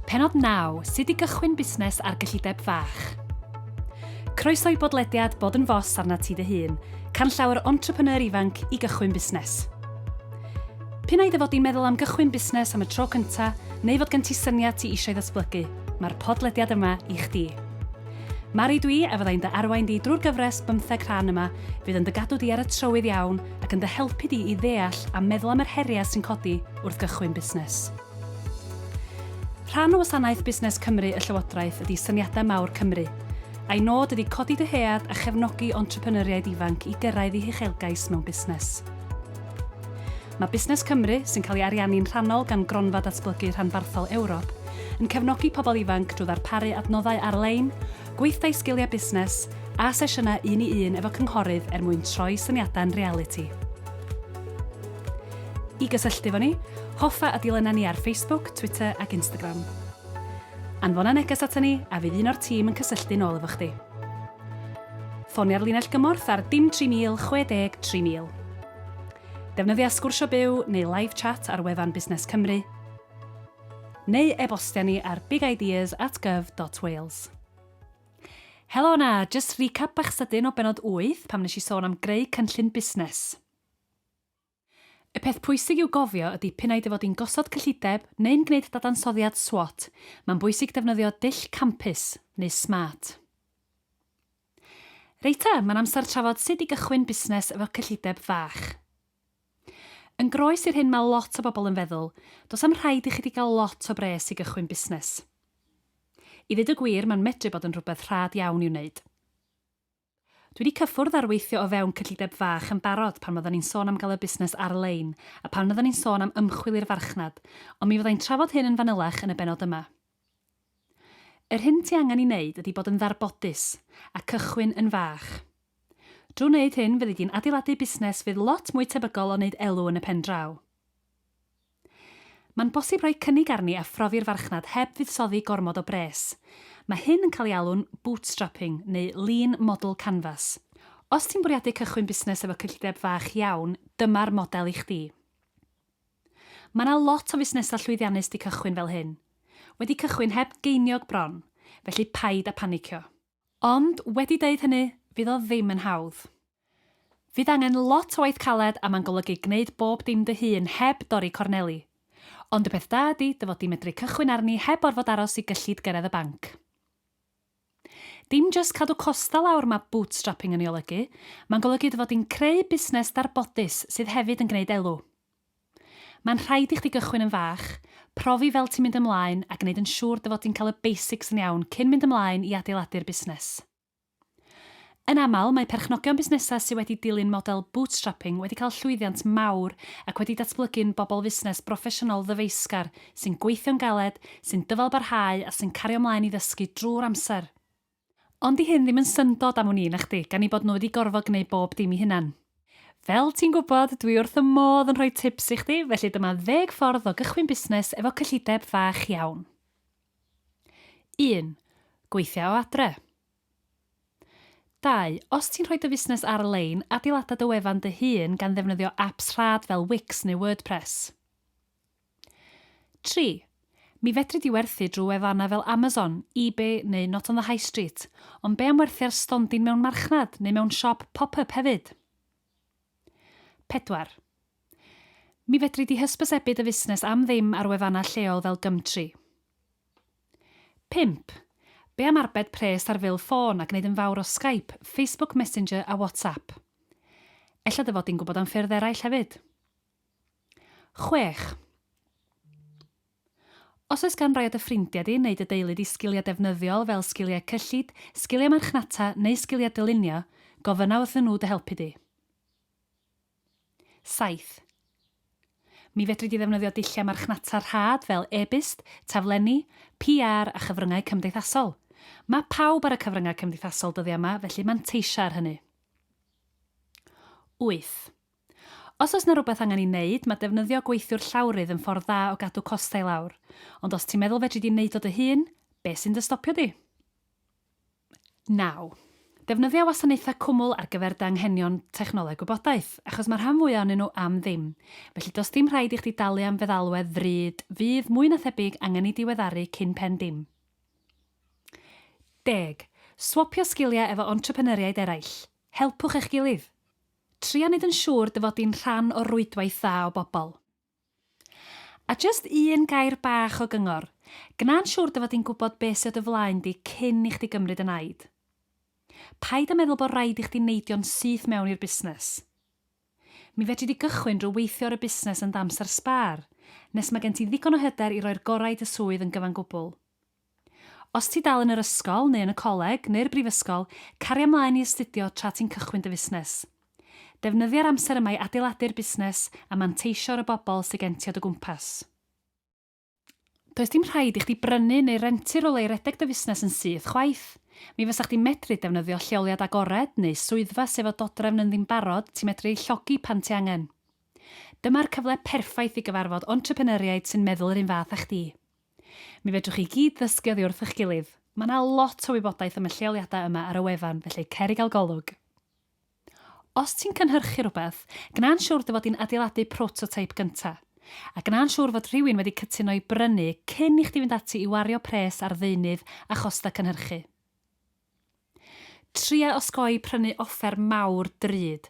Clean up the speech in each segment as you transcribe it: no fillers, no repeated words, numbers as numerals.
Pennod 9, Sut i gychwyn busnes ar gyllideb fach. Croeso i bodlediad Bod yn Fos arnat ti dy hun, canllaw yr entrepreneur ifanc i gychwyn busnes. P'un ai dy fod di'n meddwl am gychwyn busnes am y tro cynta, neu fod gen ti syniad ti eisiau ddatblygu, mae'r podlediad yma i chdi. Mari dwi, a fyddai'n dy arwain di drwy'r gyfres bymtheg rhan yma, fydd yn dy gadw di ar y trywydd iawn ac yn dy helpu di i ddeall a meddwl am yr heriau sy'n codi wrth gychwyn busnes. Rhan o wasanaeth Busnes Cymru y Llywodraeth ydy Syniadau Mawr Cymru, a'i nod ydy codi dyhead a chefnogi entrepreneuriaid ifanc i gyrraedd eu huchelgais mewn busnes. Mae Busnes Cymru, sy'n cael ei ariannu'n rhannol gan Gronfa Datblygu Rhanbarthol Ewrop, yn cefnogi pobl ifanc drwy ddarparu adnoddau ar-lein, gweithdai sgiliau busnes, a sesiynau un i un efo cynghorydd er mwyn troi syniadau'n realiti. I gysylltu efo ni, hoffa a dilyna ni ar Facebook, Twitter ac Instagram. Anfona neges ata ni a fydd un o'r tîm yn cysylltu nôl efo chdi. Ffonia'r linell gymorth ar dim 3000 60 3000. Defnyddia Sgwrsio Byw neu Live Chat ar wefan Busnes Cymru, neu e-bostia ni ar bigideas at gov dot wales. Helo 'na, jyst recap bach sydyn o bennod 8 pam nes i sôn am greu cynllun busnes. Y peth pwysig i'w gofio ydi p'un ai dy fod di'n gosod cyllideb neu'n gwneud dadansoddiad SWOT, mae'n bwysig defnyddio dull campus, neu smart. Reit ta, mae'n amser trafod sut i gychwyn busnes efo cyllideb fach. Yn groes i'r hyn mae lot o bobl yn feddwl, does 'am rhaid i chi 'di gael lot o bres i gychwyn busnes. I ddeud y gwir, mae'n medru bod yn rhywbeth rhad iawn i'w wneud. Dwi 'di cyffwrdd ar weithio o fewn cyllideb fach yn barod pan oeddan ni'n sôn am gael y busnes ar-lein a pan oeddan ni'n sôn am ymchwil i'r farchnad, ond mi fyddai'n trafod hyn yn fanylach yn y bennod yma. Yr hyn ti angen i wneud ydi bod yn ddarbodus, a cychwyn yn fach. Drwy wneud hyn fyddi di'n adeiladu busnes fydd lot mwy tebygol o wneud elw yn y pen draw. Mae'n bosib rhoi cynnig arni a phrofi'r farchnad heb fuddsoddi gormod o bres. Mae hyn yn cael ei alw'n bootstrapping neu lean model canvas. Os ti'n bwriadu cychwyn busnes efo cyllideb fach iawn, dyma'r model i chdi. Mae 'na lot o fusnesau llwyddiannus 'di cychwyn fel hyn. Wedi cychwyn heb geiniog bron, felly paid â panicio. Ond, wedi deud hynny, fydd o ddim yn hawdd. Fydd angen lot o waith caled a mae'n golygu gwneud bob dim dy hun heb dorri corneli. Ond y peth da ydi dy fod di'n medru cychwyn arni heb orfod aros i gyllid gyrraedd y banc. Dim jyst cadw costau lawr mae bootstrapping yn ei olygu, mae'n golygu dy fod di'n creu busnes darbodus sydd hefyd yn gwneud elw. Mae'n rhaid i chdi gychwyn yn fach, profi fel ti'n mynd ymlaen a gwneud yn siŵr dy fod di'n cael y basics yn iawn cyn mynd ymlaen i adeiladu'r busnes. Yn aml, mae perchnogion busnesau sydd wedi dilyn model bootstrapping wedi cael llwyddiant mawr ac wedi datblygu'n bobl fusnes broffesiynol ddyfeisgar sy'n gweithio'n galed, sy'n dyfalbarhau a sy'n cario mlaen i ddysgu drwy'r amser. Ond 'di hyn ddim yn syndod am wn i, nachdi, gan eu bod nhw wedi gorfod gwneud bob dim eu hunan. Fel ti'n gwybod, dwi wrth 'y modd yn rhoi tips i chdi, felly dyma ddeg ffordd o gychwyn busnes efo cyllideb fach iawn. 1, Gweithio o adre. 2, Os ti'n rhoi dy fusnes ar-lein, adeilada dy wefan dy hun gan ddefnyddio apps rhad fel Wix neu WordPress. 3, Mi fedri di werthu drwy wefannau fel Amazon, eBay neu Not on the High Street, ond be am werthu ar stondin mewn marchnad neu mewn siop pop-up hefyd? 4, Mi fedri di hysbysebu dy fusnes am ddim ar wefannau lleol fel Gumtree. 5, Be am arbed pres ar fil ffôn a gwneud yn fawr o Skype, Facebook Messenger a WhatsApp? Ella dy fod di'n gwybod am ffyrdd eraill hefyd. 6, Os oes gan rai o dy ffrindiau di neu dy deulu di sgiliau defnyddiol fel sgiliau cyllid, sgiliau marchnata neu sgiliau dylunio, gofynna wrthyn nhw dy helpu di. 7. Mi fedri di ddefnyddio dulliau marchnata rhad fel e-byst, taflenni, PR a chyfryngau cymdeithasol. Mae pawb ar y cyfryngau cymdeithasol dyddiau yma, felly manteisia ar hynny. 8. Os oes 'na rywbeth angen ei wneud, mae defnyddio gweithiwr llawrydd yn ffordd dda o gadw costau i lawr. Ond os ti'n meddwl fedri di wneud o dy hun, be sy'n dy stopio di? 9. Defnyddia wasanaethau cwmwl ar gyfer dy anghenion technoleg gwybodaeth, achos mae'r rhan fwyaf ohonyn nhw am ddim, felly does dim rhaid i chdi dalu am feddalwedd ddrud fydd mwy na thebyg angen ei diweddaru cyn pen dim. Deg. Swopio sgiliau efo entrepreneuriaid eraill. Helpwch eich gilydd. Tria neud yn siŵr dy fod di'n rhan o rwydwaith dda o bobl. A jyst un gair bach o gyngor, gwna'n siŵr dy fod di'n gwybod be sy o dy flaen di cyn i chdi gymryd y naid. Paid â meddwl bod raid i chdi neidio'n syth mewn i'r busnes. Mi fedri di gychwyn drwy weithio ar y busnes yn dy amser sbâr, nes mae gen ti ddigon o hyder i roi'r gorau i dy swydd yn gyfan gwbl. Os ti dal yn yr ysgol, neu yn y coleg, neu'r brifysgol, caria mlaen i astudio tra ti'n cychwyn dy fusnes. Defnyddia'r amser yma i adeiladu'r busnes a manteisio ar y bobl sy gen ti o dy gwmpas. Does dim rhaid i chdi brynu neu rentu rywle i redeg dy fusnes yn syth chwaith. Mi fysa chdi'n medru defnyddio lleoliad agored neu swyddfa sy efo dodrefn ynddi'n barod ti'n medru ei llogi pan ti angen. Dyma'r cyfle perffaith i gyfarfod entrepreneuriaid sy'n meddwl yr un fath â chdi. Mi fedrwch chi gyd ddysgu oddi wrth eich gilydd. Mae 'na lot o wybodaeth am y lleoliadau yma ar y wefan, felly cer i gael golwg. Os ti'n cynhyrchu rhywbeth, gwna'n siwr dy fod di'n adeiladu prototeip gynta. A gwna'n siwr fod rhywun wedi cytuno i brynu cyn i chdi fynd ati i wario pres ar ddeunydd a chostau cynhyrchu. Tria osgoi prynu offer mawr drud.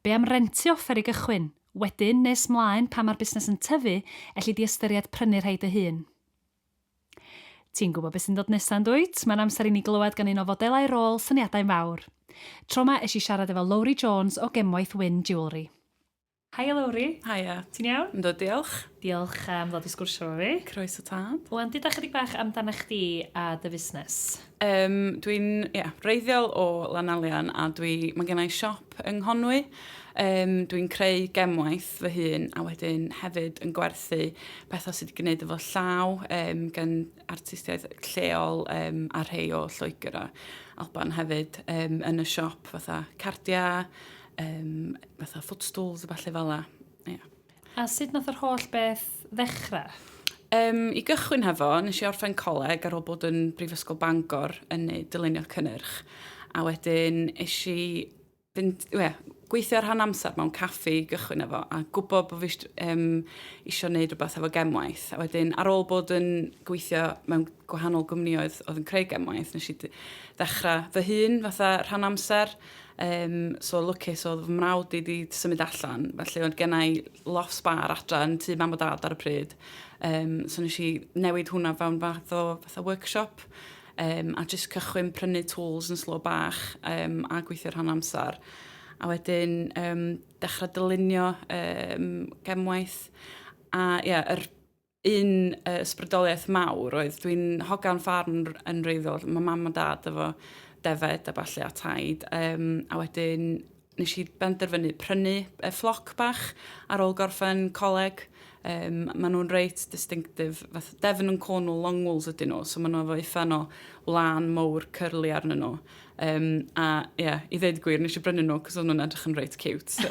Be am rentu offer i gychwyn? Wedyn, nes mlaen, pan mae'r busnes yn tyfu, elli di ystyried prynu rhai dy hun. Ti'n gwybod beth sy'n dod nesa yn dwyt? Mae'n amser i ni glywed gan un o fodelau rôl Syniadau Mawr. Tro 'ma es i siarad efo Lowri Jones o Gemwaith Wyn Jewellery. Haia Lowri. Haia. Ti'n iawn? Yndw, diolch. Diolch am ddod i sgwrsio efo fi. Croeso tad. Wan, duda chydig bach amdana chdi a dy fusnes. Um, dwi'n yeah, wreiddiol o Lanalian a dwi, mae gennau siop yng Nghonwy. Um, dwi'n creu gemwaith fy hun a wedyn hefyd yn gwerthu pethau sydd wedi gwneud efo llaw um, gan artistiaid lleol um, a rhai o Lloegr a Alban hefyd um, yn y siop fatha cardiau, um, fatha footstools a ballu fel la. Yeah. A sut nath yr holl beth ddechrau? Um, I gychwyn hefo, nes i orffen coleg ar ôl bod yn Brifysgol Bangor yn neud dylunio cynnyrch. A wedyn es i fynd, we, gweithio ar rhan amser mewn caffi i gychwyn efo, a gwybod bod fi um, eisiau gwneud rhywbeth efo gemwaith. A wedyn, ar ôl bod yn gweithio mewn gwahanol gwmnioedd oedd yn creu gemwaith, nes i ddechrau fy hun fatha rhan amser. Um, so lwcus oedd fy mrawd i wedi symud allan, felly oedd gen i loft sbar adra yn tŷ mam a dad ar y pryd. Um, so nes i newid hwnna fewn fath o fatha workshop um, a jyst cychwyn prynu tools yn slo bach um, a gweithio rhan amser. A wedyn um, dechrau dylunio um, gemwaith. A ie, yeah, yr un ysbrydoliaeth mawr oedd dwi'n hogan ffarm yn wreiddiol, mae mam a dad efo defed a ballu a taid, um, a wedyn nes i benderfynu prynu y ffloc bach ar ôl gorffen coleg. Um, maen nhw'n reit distinctive, fath Devon and Cornwall Longwools ydyn nhw, so maen nhw efo uffan o wlân mowr curly arnyn nhw. Um, a ie, yeah, i ddeud gwir, nes i brynu nhw, cos o'n nhw'n edrych yn reit cute.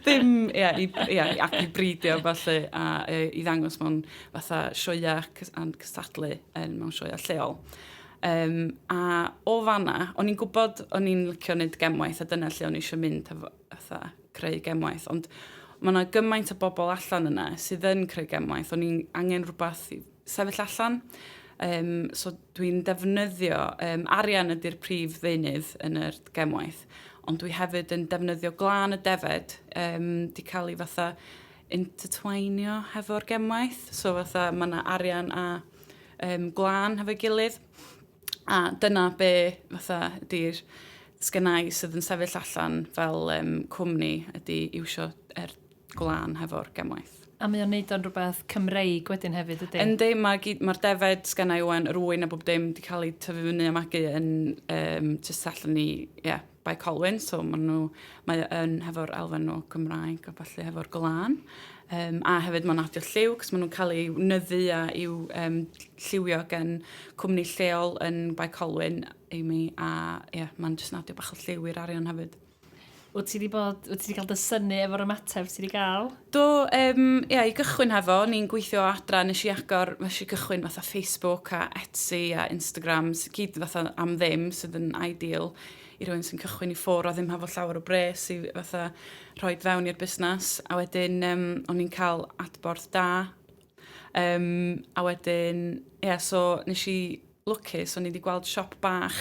Ddim, ie, yeah, i, yeah, ac i bridio falle, a e, i ddangos mewn fatha sioia a'n cystadlu yn, mewn sioia lleol. Um, a o fanna, o'n i'n gwybod o'n i'n licio wneud gemwaith, a dyna lle o'n i eisiau mynd efo, fatha creu gemwaith, ond mae yna gymaint o bobl allan yna sydd yn creu gemwaith, o'n i'n angen rhywbeth i sefyll allan. Um, so dwi'n defnyddio, um, arian ydy'r prif ddeunydd yn yr gemwaith, ond dwi hefyd yn defnyddio glân y defed, um, di cael ei fatha intertwinio hefo'r gemwaith. So fatha mae yna arian a um, glân hefo'i gilydd. A dyna be fatha ydy'r sgennau sydd yn sefyll allan fel um, cwmni ydy iwsio er gwlân hefo'r gemwaith. A mae o'n neud o'n rhywbeth Cymreig wedyn hefyd, ydy? Yndi, mae'r ma defed sgennau wan, yr ŵyn a bob dim wedi cael eu tyfu fyny a magu yn um, jyst allan i, yeah, Bae Colwyn, so maen nhw, mae yn hefo'r elfen o Gymraeg a falle hefo'r glân. Um, a hefyd mae'n adio lliw, cos maen nhw'n cael eu nyddu a i'w um, lliwio gen cwmni lleol yn Bae Colwyn, Amy, a ie, yeah, mae'n jyst yn adio bach o lliw i'r arian hefyd. Wyt ti wedi bod, wyt ti wedi cael dy synnu efo'r ymateb ti wedi cael? Do, um, ia, i gychwyn hefo, ni'n gweithio o adra, nes i agor, nes i gychwyn fatha Facebook a Etsy a Instagram, sydd gyd fatha am ddim, sydd yn ideal. i rywun sy'n cychwyn i ffwr a ddim hefo llawer o bres i fatha rhoi fewn i'r busnes. A wedyn o'n i'n cael adborth da. A wedyn, ie, yeah, so nes i lwcus, o'n i wedi gweld siop bach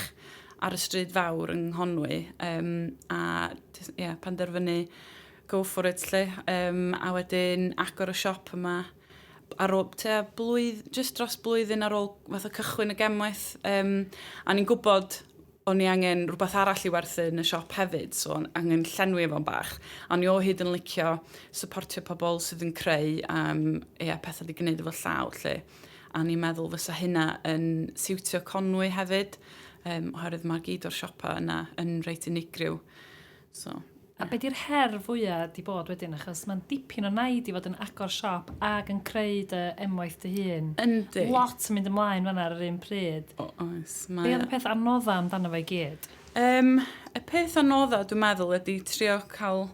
ar y stryd fawr yng Nghonwy, a yeah, penderfynu go for it lle, a wedyn agor y siop yma ar ôl tua blwydd, just dros blwyddyn ar ôl fath o cychwyn y gemwaith, a ni'n gwybod o'n i angen rhywbeth arall i werthu yn y siop hefyd, so o'n angen llenwi efo'n bach. A o'n i o hyd yn licio supportio pobl sydd yn creu yeah, pethau wedi gwneud efo llaw, lle. A o'n i'n meddwl fysa hynna yn siwtio Conwy hefyd, oherwydd mae gyd o'r siopa yna yn reit unigryw. So, A be di'r her fwyaf di bod wedyn, achos mae'n dipyn o naid i fod yn agor siop ac yn creu dy emwaith dy hun. Yndi. Lot yn mynd ymlaen fan'na ar yr un pryd. O, oes. Be oedd y peth anodda amdano fo i gyd? Y peth anodda, dwi'n meddwl, ydy trio cael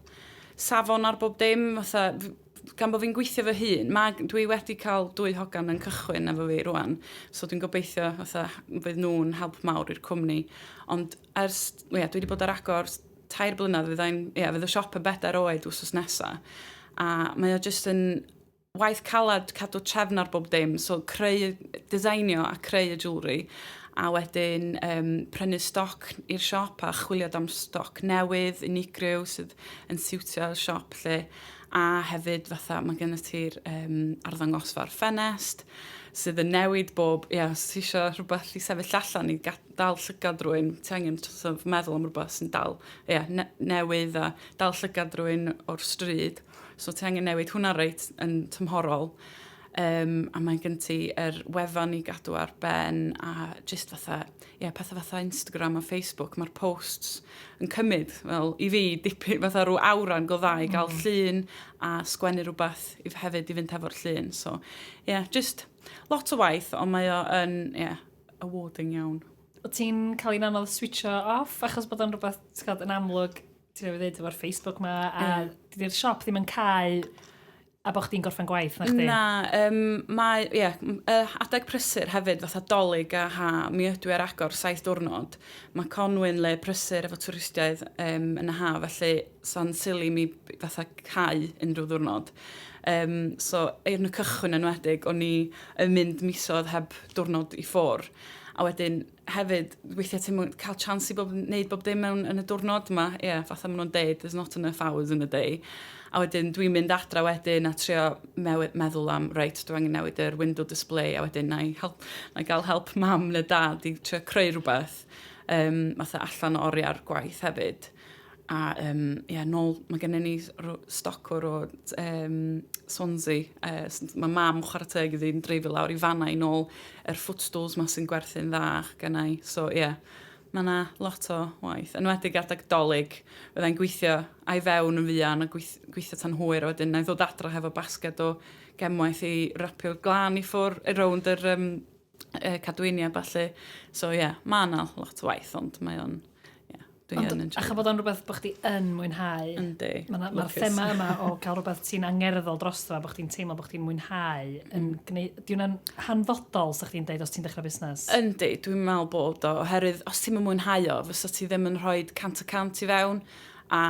safon ar bob dim. Fatha, gan bod fi'n gweithio fy hun, dwi wedi cael 2 hogan yn cychwyn efo fi rwan, so dwi'n gobeithio fatha, fydd nhw'n help mawr i'r cwmni. Ond ers, ie, dwi wedi bod ar agor 3 blynedd, fydd y siop yn 4 oed wsos nesa. A mae o jyst yn waith calad cadw trefn ar bob dim, so creu, designio a creu y jewelry, a wedyn prynu stoc i'r siop a chwilio am stoc newydd, unigryw, sydd yn siwtio'r siop lle. A hefyd fatha mae gen ti'r arddangosfa ar ffenest sydd yn newid bob, ie, os ti isio rhywbeth i sefyll allan i dal llygad rhywun, ti angen sort of meddwl am rhywbeth sy'n dal, ie, newydd a dal llygad rhywun o'r stryd. So ti angen newid hwnna reit yn tymhorol. A mae gen ti yr wefan i gadw ar ben a just fatha, ie, pethau fatha Instagram a Facebook, mae'r posts yn cymryd, fel i fi, dipyn fatha rhyw awran go dda i gael llun a sgwennu rhywbeth i hefyd i fynd hefo'r llun. So, ie, yeah, just lot o waith, ond mae o yn, ie, yeah, awarding iawn. O ti'n cael un anodd switcho off, achos bod o'n rhywbeth, ti'n gwbod, yn amlwg, ti'n newydd ddeud efo'r Facebook ma, a dydi'r siop ddim yn cau a bod chdi'n gorffen gwaith, na chdi? Na, mae, ie, yeah, adeg prysur hefyd, fatha Dolig a ha, mi ydw i ar agor 7 diwrnod. Mae Conwy'n le prysur efo twristiaid yn y ha, felly sa'n silly mi fatha cau unrhyw ddiwrnod. So, yn y cychwyn enwedig, o'n i yn mynd misoedd heb diwrnod i ffwr. A wedyn hefyd, weithiau ti'n cael chance i wneud bob dim mewn yn y diwrnod yma. Ie, yeah, fatha maen nhw'n deud, there's not enough hours in a day. A wedyn dwi'n mynd adra wedyn a trio meddwl am, reit, dwi angen newid yr window display, a wedyn na i gael help mam neu dad i trio creu rhywbeth, fatha allan o oriau'r gwaith hefyd. A ie, nôl, mae gennym ni stocwr o Swansea. Mae mam chwarae teg iddi'n dreifio lawr i fanna i nôl yr footstools ma sy'n gwerthu'n dda gennau. So ie, yeah, mae yna lot o waith. Enwedig adeg Dolig, fyddai'n gweithio a'i fewn yn fuan a gweithio tan hwyr, a wedyn na i ddod adra hefo basged o gemwaith i rapio glân i ffwr, rownd yr cadwyniau falle. So ie, yeah, mae yna lot o waith, ond mae o'n, ie, yeah, dwi yn enjoy. Acho bod o'n rhywbeth bod chdi yn mwynhau. Yndi. Mae'r thema yma o cael rhywbeth ti'n angerddol drosto a bod chdi'n teimlo bod chdi'n mwynhau yn gwneud... Di hwnna'n hanfodol, sa chdi'n deud, os ti'n dechrau busnes? Yndi, dwi'n meddwl bod o, oherwydd os ti'n mwynhau o, fysa ti ddim yn rhoi 100% i fewn, a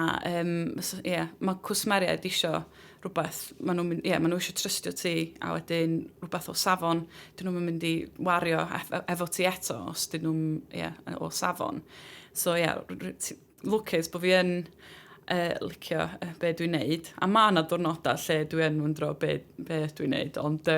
yeah, mae cwsmeriaid isio rhywbeth, maen nhw'n mynd, yeah, maen nhw eisiau trystio ti, a wedyn rhywbeth o safon, dyn nhw'n mynd i wario efo ti eto os dyn nhw'n, yeah, o safon. So ie, yeah, lwcus bod fi yn licio be dwi'n neud. A mae yna diwrnodau lle dwi yn wyndro be dwi'n neud, ond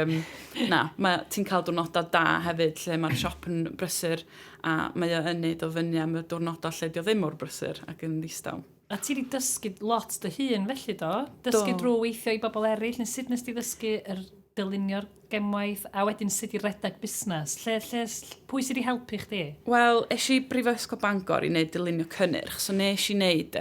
na, ti'n cael diwrnodau da hefyd lle mae'r siop yn brysur a mae o yn neud o fyny am y diwrnodau lle di o ddim mor brysur ac yn ddistaw. A ti wedi dysgu lot dy hun felly do? Dysgu drwy weithio i bobl eraill, neu sut nes ti ddysgu yr dylunio'r gemwaith, a wedyn sut i redeg busnes? Pwy sydd wedi helpu chdi? Wel, es i Brifysgol Bangor i wneud dylunio cynnyrch, so nes i wneud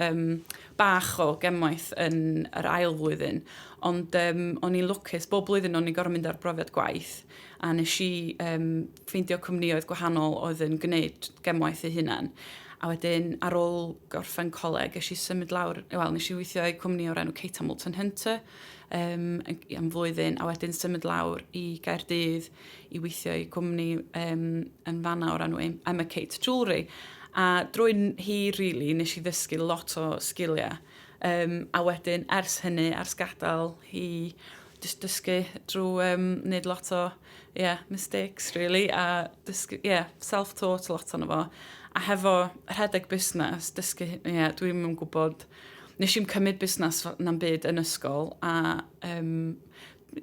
bach o gemwaith yn yr ail flwyddyn, ond o'n i'n lwcus, bob blwyddyn o'n i'n gorfod mynd ar brofiad gwaith, a nes i ffeindio cwmnïoedd gwahanol oedd yn gwneud gemwaith eu hunain. A wedyn, ar ôl gorffen coleg, es i symud lawr, wel, nes i weithio i cwmni o'r enw Kate Hamilton Hunter am flwyddyn, a wedyn symud lawr i Gaerdydd i weithio i cwmni yn fanna o'r enw Emma Kate Jewellery. A drwy hi, really, nes i ddysgu lot o sgiliau. A wedyn, ers hynny, ers gadael hi, just dysgu drwy wneud lot o yeah, mistakes, really, a dysgu, yeah, self-taught lot ono fo. A hefo rhedeg busnes, dysgu, yeah, dwi'n yn gwybod, nes i'm cymryd busnes na'n byd yn ysgol, a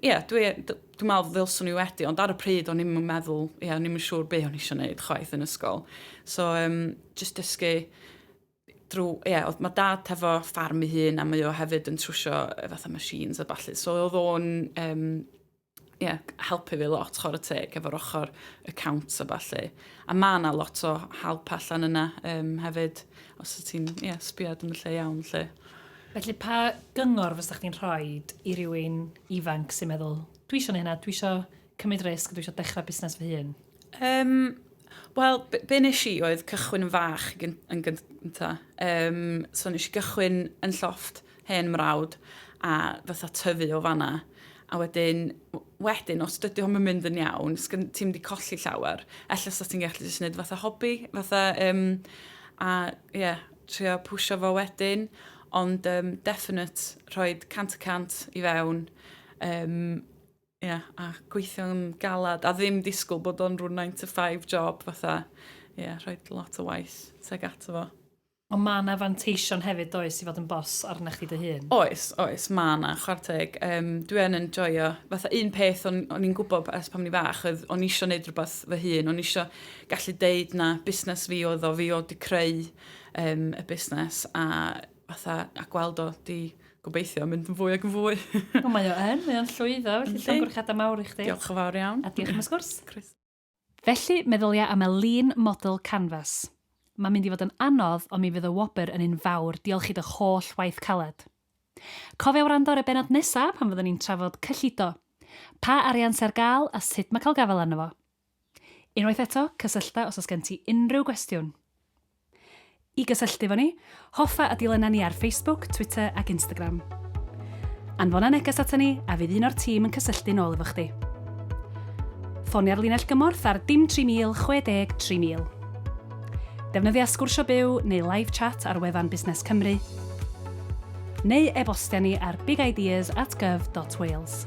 yeah, dwi meddwl ddylswn i wedi, ond ar y pryd o'n i'm yn meddwl, ie, yeah, o'n i'm yn siŵr be o'n i eisiau gwneud chwaith yn ysgol. So, just dysgu drwy, ie, yeah, mae dad hefo ffarm ei hun a mae o hefyd yn trwsio fatha machines a ballu. So oedd o'n yeah, helpu fi lot, chwarae teg, efo'r ochr accounts a ballu. A mae yna lot o help allan yna hefyd, os y ti'n yeah, sbiad yn y lle iawn. Lle. Felly pa gyngor fysa chdi'n rhoi i rywun ifanc sy'n meddwl, dwi eisiau hynna, dwi eisiau cymryd risg, dwi eisiau dechrau busnes fy hun? Wel, be nes i oedd cychwyn yn fach yn gynta. So nes i gychwyn yn llofft hen mrawd a fatha tyfu o fanna. A wedyn, os dydy o'm yn mynd yn iawn, ti'n mynd i colli llawer. Ella sa ti'n gallu jyst wneud fatha hobi, fatha, a ie, yeah, trio pwsio fo wedyn. Ond definite, rhoi 100% i fewn. Yeah, a gweithio'n galad, a ddim disgwyl bod o'n rhyw 9 to 5 job, fatha, yeah, rhoi lot o waith tuag ato fo. Ond mae yna fanteision hefyd, does, i fod yn bos arna chdi dy hun? Oes, mae yna, chwarae teg. Dwi yn enjoyo, fatha un peth o'n i'n gwybod ers pan o'n i fach, oedd o'n i eisiau gwneud rhywbeth fy hun, o'n i eisiau gallu deud na busnes fi oedd o, fi oedd di creu y busnes, a fatha, a gweld o di gobeithio mynd yn fwy ac yn fwy. Wel, mae o yn, mae o'n llwyddo, felly llongyfarchiadau mawr i chdi. Diolch yn fawr iawn. A diolch am y sgwrs. Chris. Felly, meddylia am y lean model canvas. Mae'n mynd i fod yn anodd, ond mi fydd y wobr yn un fawr, diolch i dy holl waith caled. Cofia wrando ar y bennod nesaf pan fyddwn ni'n trafod cyllido. Pa arian sy ar gael a sut mae cael gafael arno fo. Unwaith eto, cysyllta os oes gen ti unrhyw gwestiwn. I gysylltu efo ni, hoffa a dilyna ni ar Facebook, Twitter ac Instagram. Anfona neges ata ni a fydd un o'r tîm yn cysylltu nôl efo chdi. Ffonia'r linell gymorth ar dim 3000 60 3000. Defnyddia Sgwrsio Byw neu live chat ar wefan Busnes Cymru, neu e-bostia ni ar bigideas@gov.wales.